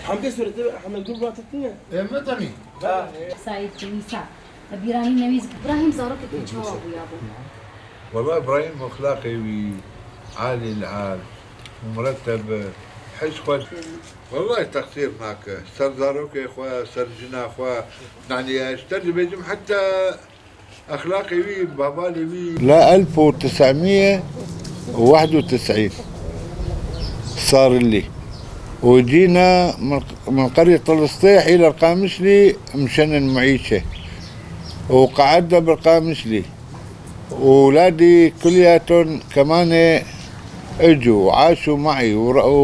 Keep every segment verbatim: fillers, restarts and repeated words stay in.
Hemdê Sûretê Ehmed Gul Batık ne? Ê, me tanî. Saîd Wîsa. Bîranî newîz. Îbrahîm zarokekî çawa bûya bû? Wela Îbrahîm exlaqê wî alî li al û muretteb e. Hiç xwe. Wela teqsîr nake. Ser zarokê xwe, ser jina xwe. Yanî ez te dibêjim heta exlaqê wî, babalê wî. La elf û tes'mîye û wehd û tes'în sar li. Û cîna min, min qerî Tilistê hîl Qamişlî mişenin muîşe. Û qe'edde bir Qamişlî. Û ladî kuliyatun kemanê Ecû, aşû maî û re-, û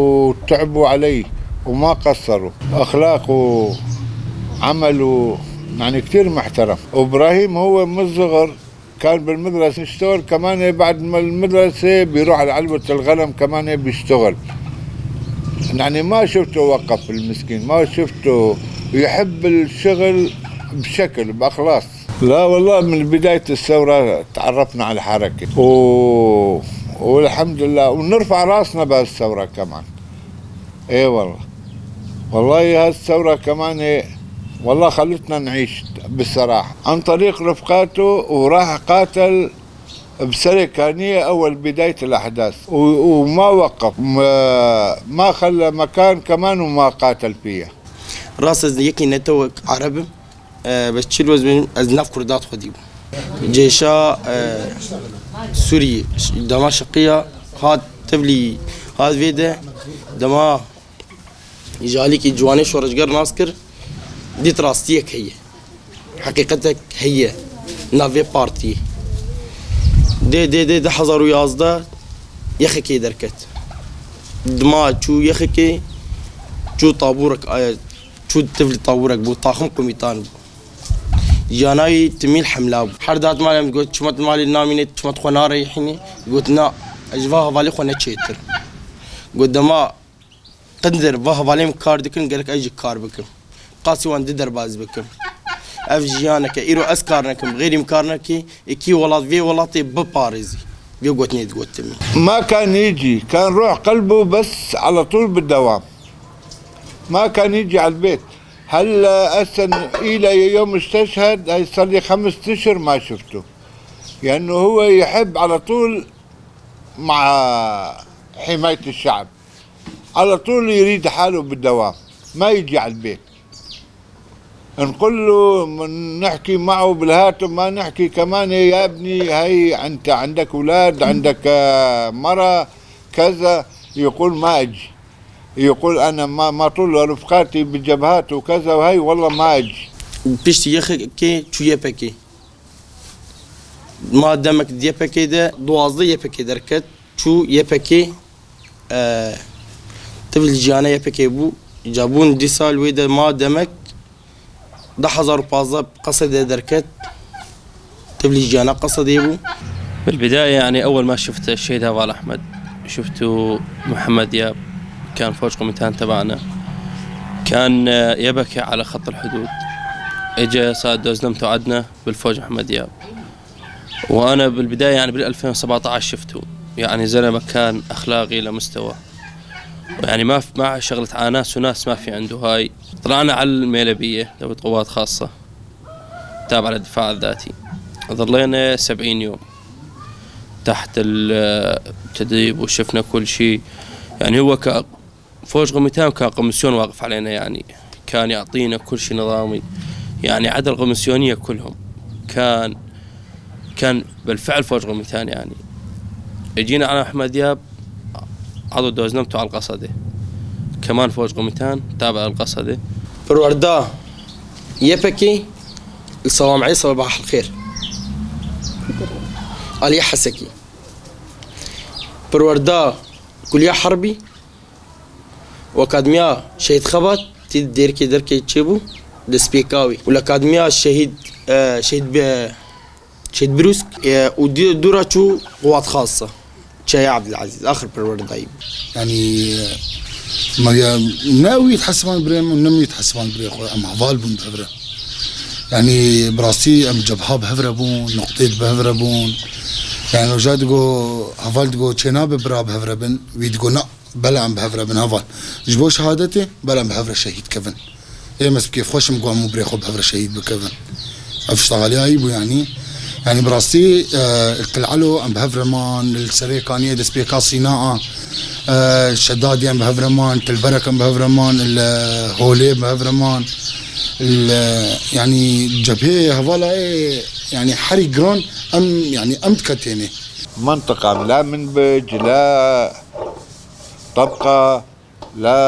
te'bû eleyh û ma qesserû. Exlaq û emel û, yanî, ktir muhterem. Îbrahîm huwe min zixir kan bil medrese iştixil, kemanê ba'd mel medrese bîruh el elbet el ghenem kemanê biştixil. Yanî, ma şiftu weqef el miskîn, ma şiftu yuhib el şixil bi şekil, bi exlas. لا والله من بداية الثورة تعرفنا على الحركة و... والحمد لله ونرفع راسنا بهالثورة كمان. اي والله. والله هالثورة كمان، إيه، والله خلتنا نعيش بالصراحة عن طريق رفقاته، وراح قاتل بسلكانية أول بداية الأحداث و... وما وقف، ما... ما خلى مكان كمان وما قاتل فيها. Rast ez yekî netewek Ereb im. E, bes çil wez bînim, ez nav Kurda xwedî bûm. Cêşa, e, Sûriyê, dema şeqiya hat tevlî hat vê de, dema ji alîkî ciwanê şoreşger nas kir, dît rastiyek heye. Heqîqetek heye nav vê partiyê. Dê, dê, dê du hezar û yazdeh yexekê derket. Dima çû yexekê, çû tabûrek, e, Çû tivlî tawûrek bû, taxim komîtan bû. Jiyanayî timîl hemla bû. Her dihat malê min got, çima tu malê namînê, çima tu xwe nareyhînî? Got, na, ez ji va hevalê xwe ne çêtir. Got, dema qindir va hevalê min kar dikin, gerek ez jî kar bikim. Qasî wan di derbaz bikim. Ev jiyaneke, îro ez kar nekim, xêrî min kar nekî, ê kî welat, vê welatê biparêzî. Vê gotinê digotin min. ما كان يجي، كان روح قلبه بس على طول بالدوام. ما كان يجي على البيت. هلا هسه إلى يوم استشهد، هاي صار لي خمس أشهر ما شفته. لأنه هو يحب على طول مع حماية الشعب. على طول يريد حاله بالدوام. ما يجي على البيت. نقول له، من نحكي معه بالهاتف، ما نحكي كمان: يا ابني، هاي أنت عندك أولاد، عندك، آه، مرة، كذا. يقول: ما أجي. يقول: أنا ما، ما طول رفقاتي بالجبهات وكذا، وهي والله ما أجي. Piştî yexekê çû Y P G. Ma demek di Y P G de, duwazdeh Y P G derket, çû Y P G, e, tivlî ciyane Y P G bû. Ca bûn dîsa li wê de ma demek, du hezar û pazdeh Qesedê derket, tivlî ciyana Qesedê bû. بالبداية يعني أول ما شفت الشهيد هفال أحمد، شفته محمد دياب، كان فوج قوميتان تبعنا، كان، آه، يبكي على خط الحدود. إجا صار دوزنمته عندنا بالفوج محمد دياب. وأنا بالبداية يعني بال ألفين وسبعتعش شفته، يعني زلمة كان أخلاقي لمستوى، يعني ما في، ما شغلة على ناس وناس ما في عنده هاي. طلعنا على الميلبية، ذوي قوات خاصة، تابعة للدفاع الذاتي. ظلينا سبعين يوم تحت التدريب وشفنا كل شي. يعني هو ك-، فوج قوميتان كان كوميسيون واقف علينا، يعني كان يعطينا كل شي نظامي، يعني عدا القوميسيونية كلهم. كان، كان بالفعل فوج قوميتان يعني. جينا على أحمد دياب، عضو دوزنمته على القصدة. كمان فوج قوميتان تابع القصدة. Perwerda Y P G li Sewameyê Sebah el Xêr. Aliye Hesekî. Perwerda Kuliya Herbî û Akademiya Şehîd Xebat tî Dêrikê derkê çêbû, destpêka wî. Û li Akademiya Şehîd, e, Şehîd Be-, Şehîd Brûsk, e, û dî-, dûra çû Quwat Xasa, Çaya Abdilazîz, axir perwerdayî bû. Yanî, me ya ne wî dihesiban birê min, ne min wî dihesiban birê xwe. Em heval bûn bi hev re. Yanî, bi rastî em cebha bi hev re bûn, nuqtê bi hev re bûn. Yanî, roja digo, heval digo, çênabe bira bi hev re bin, wî digo, na. Bela em bi hev re bin heval. Ji bo şehadetê, bela em bi hev re şehîd kevin. Ê me bi kêfxweş im ku hemû birê xwe bi hev re şehîd bikevin. Ev tişta aliyayî bû, yanî. Yanî bi rastî, e, li Til Elo em bi hev re man, li Serê Kaniyê destpêka Sîna a, e, Şedadê em bi hev re man, Til Berek em bi hev re man, li Holê bi hev re man. Li, yanî cebheyê hevala ê, yanî herî giran em, yanî em diketênê. منطقة لا منبج لا طبقة لا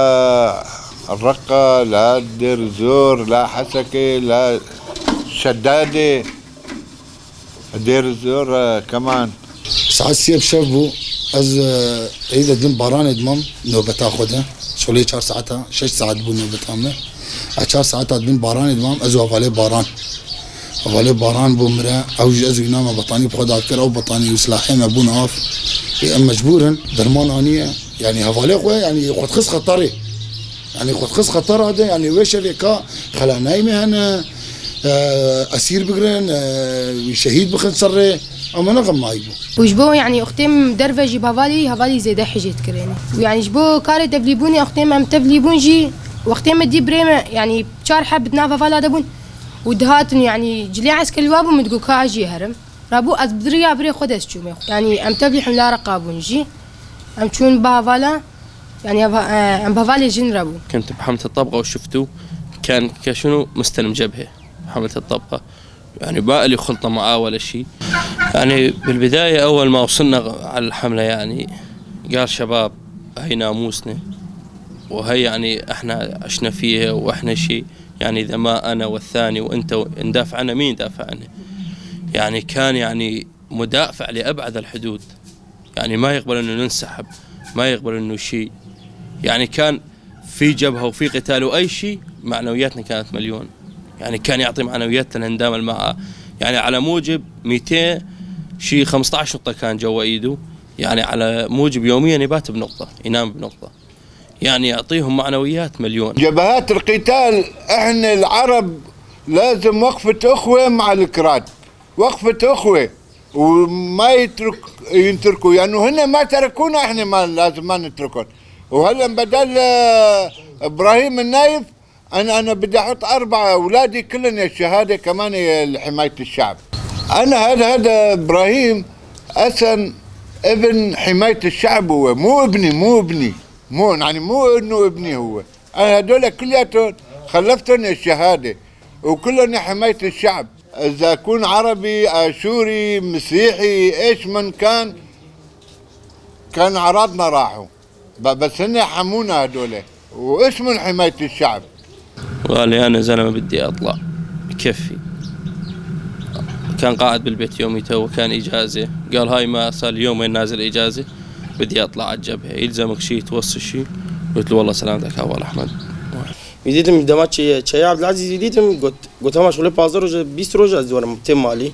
الرقة لا دير الزور لا حسكة لا شدادة. دير الزور، آه، كمان. Saet siyê bi şev bû. Ez, e, êdî di bin baranê de mam nobeta xwe de. Şolê çar saeta, şeş saet bû nobeta me. Ez çar saeta di bin baranê de mam, ez û hevalê Baran. Hevalê Baran bû mire, ew ji ez û îna me betanî bi xwe da kir, ew betanî û silahê me bûn av. Ê, em mecbûr in, derman aniye. Yanî hevalê xwe, yanî xwe dixist xeterê. Yanî xwe dixist xetera de, yanî wê şevê ka xelanayî me hene, e, esîr bigirin, e, wî şehîd bixin ser rê. Ama ne xemayî bû. Û ji bo, yanî, wextê em derve jî bi hevalî, hevalî zêde hijê dikirêne. Û, yanî, ji bo karê tevlîbûnê, wextê me em tevlî bûn jî, wextê me dî birê me, yanî, çar heb di nav hevala de bûn. Û dihatin, yanî, cilê eskerî wa bû, min digot, ka ez jî herim. Rabû ez bi riya birê xwe dest çûme. Yanî, em tevlî hemla Reqa bûn jî. Em çûn bi hevala, yanî, em, e, em bi hevalê jin re bûn. كنت بحملة الطبقة وشفتو كان كشنو مستلم جبهة بحملة الطبقة. يعني ما إلي خلطة معاه ولا شي. يعني بالبداية أول ما وصلنا على الحملة يعني قال: "شباب، هاي ناموسنا، وهي يعني إحنا عشنا فيها وإحنا شي، يعني إذا ما أنا والثاني وأنت و-، ندافع عنها، مين يدافع عنها؟" يعني كان يعني مدافع لأبعد الحدود. يعني ما يقبل إنه ننسحب، ما يقبل إنه شي. يعني كان في جبهة وفي قتال وأي شي، معنوياتنا كانت مليون. يعني كان يعطي معنويات للهندام المعا. يعني على موجب ميتين، شي خمستاش نقطة كان جوا إيده. يعني على موجب يوميًا يبات بنقطة، ينام بنقطة. يعني يعطيهم معنويات مليون. جبهات القتال، إحنا العرب لازم وقفة أخوة مع الكراد. وقفة أخوة وما يترك، ينتركوا، لأنه هن ما تركونا، إحنا ما لازم ما نتركهم. وهلأ بدل، آه، إبراهيم النايف، أنا، أنا بدي أحط أربعة أولادي كلهم يا الشهادة كمان يا لحماية الشعب. أنا هذا، هذا إبراهيم أصلًا ابن حماية الشعب، هو مو ابني، مو ابني، مو، يعني، مو إنه ابني هو. أنا هدول كلياتهم خلفتهم يا الشهادة، وكلهم يا حماية الشعب. إذا كون عربي، آشوري، مسيحي، إيش من كان، كان أعراضنا راحوا. ب-، بس هن حمونا هدول، واسمهم حماية الشعب. قال لي: "أنا زلمة بدي أطلع، بكفي." كان قاعد بالبيت يوميتها وكان إجازة. قال: "هاي ما صار لي يومين نازل إجازة، بدي أطلع على الجبهة، يلزمك شي، توصي شي؟" قلت له: "والله سلامتك أول أحمد." Wî dîtim dema çê-, çaya Ebdilezîz wî dîtim, got, got, "Hema şolê pazdeh roje, bîst roje ez dîwarim têm malî."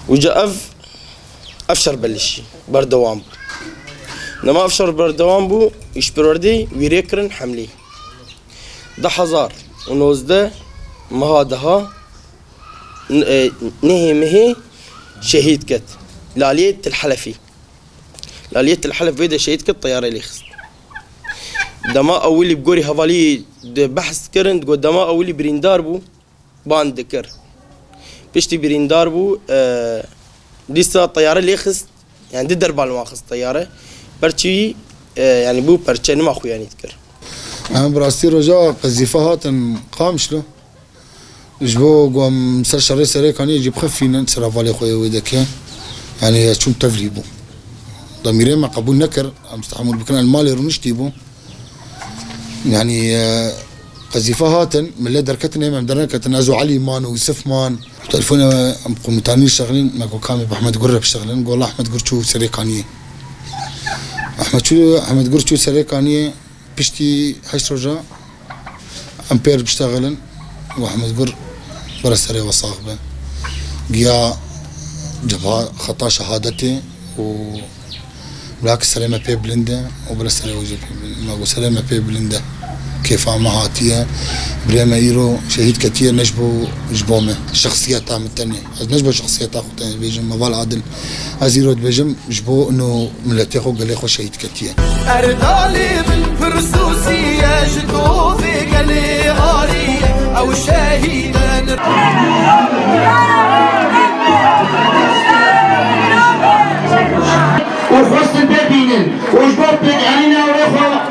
Uca ev, ev şer belişî, berdewam bû. Dema ev şer berdewam bû, îşperwerdê wî rê kirin hemlî. Du hezar û nozdeh meha deha, n-, e, nehê mehê şehîd ket. Li aliyê Til Helefî. Li aliyê Til Helef vê de şehîd ket, teyare lê xist. Dema ewilî bi gorî hevalî de behs dikirin, digot dema ewilî birîndar bû, band dikir. Piştî birîndar bû, e, dîsa teyare lê xist, yani di derba li wan xist teyare. Perçî, e, yani bû perçe nima xwe yanî dikir. Em bi rastî roja qezîfe hatin Qamişlo. Ji bo ku em ser şerê Serê Kaniyê jî bixefînin, ser hevalê xwe yê wê deke. Yanî ez çûm tevlî bûm. Demîrê me qebûl nekir, em stehemûl bikin, em malê rûniştî bû. Yanî, e, qezîfe hatin, millet derketin, em derneketin, ez û Elî man û Yusuf man. Telefona em komutanî şexlin, me got, "Kamê bi Ehmed Gur re bişexlin?" Got, "Ehmed Gur çû Serê Kaniyê." Ehmed çû, Ehmed Gur çû Serê Kaniyê, piştî heşt roja em pêr biştexilin û Ehmed Gur bira serê we sax be. Giya cebha xeta şehadetê û bila ki serê me pê bilind e û bila serê we jî pê bilind e. Me got, "Serê me pê bilind e." Kêfa me hatiye. Birê me îro şehîd ketiye, ne ji bo, ji bo me. Şexsiyeta min tenê. Ez ne ji bo şexsiyeta xwe tenê dibêjim, Meval Adil. Ez îro dibêjim ji bo ino miletê xwe, gelê xwe şehîd ketiye. Erdalê min pirsûsî ye, ji tovê gelê arî ye, ew şehîdin. Û xwestin pê bînin. Û ji bo pêk erîna wê xwe